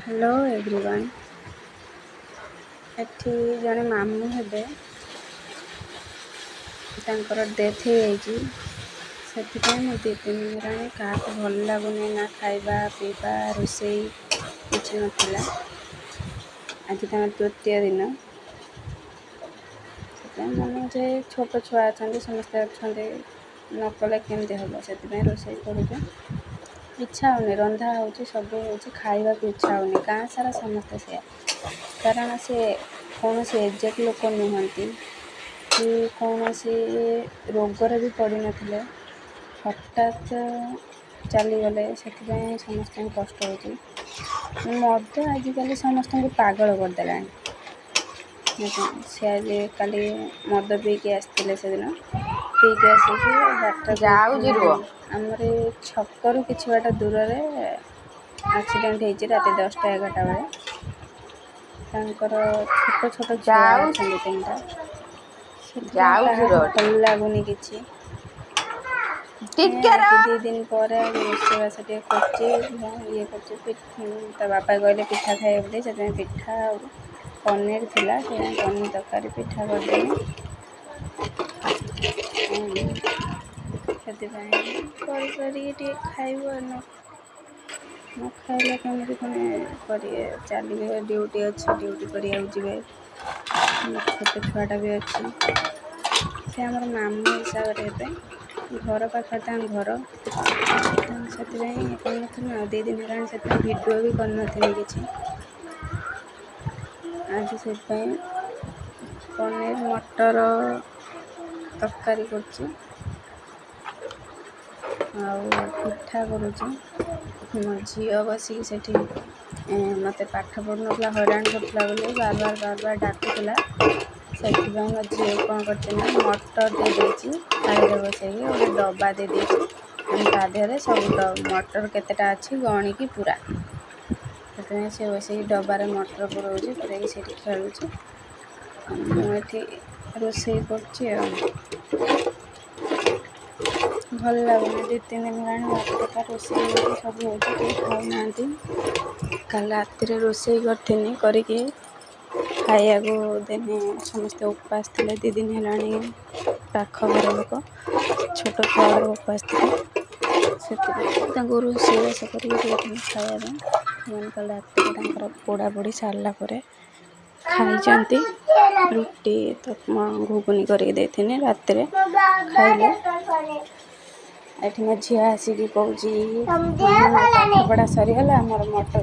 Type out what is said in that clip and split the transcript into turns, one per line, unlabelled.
Hello everyone, ଏଠି ଜଣେ ମାମୁଁ ହେବେ, ତାଙ୍କର ଡେଥ୍ ହେଇଯାଇଛି। ସେଥିପାଇଁ ମୁଁ 2-3 ଦିନ ହେଲାଣି କାହାକୁ ଭଲ ଲାଗୁନି, ନା ଖାଇବା ପିଇବା ରୋଷେଇ କିଛି ନଥିଲା। ଆଜି ତାଙ୍କର ତୃତୀୟ ଦିନ। ସେଥିପାଇଁ ମନେ ଯେ ଛୋଟ ଛୁଆ ଅଛନ୍ତି, ସମସ୍ତେ ଅଛନ୍ତି, ନ କଲେ କେମିତି ହେବ? ସେଥିପାଇଁ ରୋଷେଇ କରୁଛୁ। ଇଚ୍ଛା ହେଉନି। ରନ୍ଧା ହେଉଛି, ସବୁ ହେଉଛି, ଖାଇବାକୁ ଇଚ୍ଛା ହେଉନି। ଗାଁ ସାରା ସମସ୍ତେ ସେଇଆ। କାରଣ ସେ କୌଣସି ଏଜେଡ଼ ଲୋକ ନୁହନ୍ତି କି କୌଣସି ରୋଗରେ ବି ପଡ଼ିନଥିଲେ, ହଠାତ୍ ଚାଲିଗଲେ। ସେଥିପାଇଁ ସମସ୍ତଙ୍କୁ କଷ୍ଟ ହେଉଛି। ମଦ ଆଜିକାଲି ସମସ୍ତଙ୍କୁ ପାଗଳ କରିଦେଲାଣି। ସେ ଆଜି କାଲି ମଦ ପିଇକି ଆସିଥିଲେ। ସେଦିନ ପିଇକି ଆସିକି 12ଟା
ଯାଉଛି ରୁହ।
ଆମର ଏ ଛକରୁ କିଛି ବାଟ ଦୂରରେ ଆକ୍ସିଡେଣ୍ଟ ହେଇଛି, ରାତି 10ଟା 11ଟା ବେଳେ। ତାଙ୍କର ଛୋଟ ଛୋଟ ଛୁଆ
ଯାଉଛି
ଅଛନ୍ତି ତିନିଟା। ସେଥିପାଇଁ
ଯାଉଛି
କାହାକୁ
ରୁହ
ଭଲ
ଟିକେ।
ଲାଗୁନି କିଛି।
ଟିକେ
ଆଜି
ରହ।
2 ଦିନ ପରେ ଆଜି ରୋଷେଇବାସ ଟିକେ କରୁଛି, ଇଏ କରୁଛି। ତା ବାପା କହିଲେ ପିଠା ଖାଇବେ ବୋଲି, ସେଥିପାଇଁ ପିଠା ଆଉ ପନିର ଥିଲା, ସେଥିପାଇଁ ପନିର ତରକାରୀ ପିଠା କରିଦେଲି। ସେଥିପାଇଁ କରି କରିକି ଟିକେ ଖାଇବୁ ଆଉ ନ ଖାଇଲେ କେମିତି ପୁଣି କରିବେ, ଚାଲିବେ? ଡ୍ୟୁଟି ଅଛି, ଡ୍ୟୁଟି କରିବାକୁ ଯିବେ। ଛୋଟ ଛୁଆଟା ବି ଅଛି। ସେ ଆମର ମାମୁଁ ହିସାବରେ ହେବେ, ଘର ପାଖରେ ତାଙ୍କ ଘର। ସେଥିପାଇଁ ଇଏ କରିନଥିଲି ଆଉ 2 ଦିନ ହେଲାଣି, ସେଥିପାଇଁ ଭିଡ଼ିଓ ବି କରିନଥିଲି କିଛି। ଆଜି ସେଥିପାଇଁ ପନିର ମଟର ତରକାରୀ କରୁଛି ଆଉ ପିଠା କରୁଛି। ମୋ ଝିଅ ବସିକି ସେଠି ମୋତେ ପାଠ ପଢ଼ୁନଥିଲା, ହଇରାଣ କରୁଥିଲା ବୋଲି ବାର ବାର ବାର ବାର ଡାକୁଥିଲା। ସେଥିପାଇଁ ମୋ ଝିଅକୁ କ'ଣ କରିଛି ନା ମଟର ଦେଇଦେଇଛି ଥାଳିରେ ବସେଇକି, ଗୋଟେ ଡବା ଦେଇଦେଇଛି। ତା ଦେହରେ ସବୁ ମଟର କେତେଟା ଅଛି ଗଣିକି ପୁରା। ସେଥିପାଇଁ ସେ ବସିକି ଡବାରେ ମଟର ପୁରଉଛି, ପୁରେଇକି ସେଇଠି ଖେଳୁଛି। ମୁଁ ଏଠି ରୋଷେଇ କରୁଛି ଆଉ ଭଲ ଲାଗୁନି। 2-3 ଦିନ ହେଲାଣି ଭାତ ରୋଷେଇ ହେଉଛି, ସବୁ ହେଉଛି, କେହି ଖାଉନାହାନ୍ତି। କାଲି ରାତିରେ ରୋଷେଇ କରିଥିନି, କରିକି ଖାଇବାକୁ ଦେନି। ସମସ୍ତେ ଉପାସ ଥିଲେ 2 ଦିନ ହେଲାଣି। ପାଖ ଘର ଲୋକ, ଛୋଟ ଛୁଆ ଗୁଡ଼ାକ ଉପାସ ଥିଲେ। ସେଥିପାଇଁ ତାଙ୍କୁ ରୋଷେଇବାସ କରିକି ଦେଇଥିଲି ଖାଇବା ପାଇଁ। ସେମାନେ କାଲି ରାତିରେ ତାଙ୍କର ପୋଡ଼ାପୋଡ଼ି ସାରିଲା ପରେ ଖାଇଛନ୍ତି। ରୁଟି ତ ଘୁଗୁନି କରିକି ଦେଇଥିନି, ରାତିରେ ଖାଇଲେ। ଏଠି ମୋ ଝିଅ ଆସିକି କହୁଛି, "ପାଠ ପଢ଼ା ସରିଗଲା ମୋର, ମଟର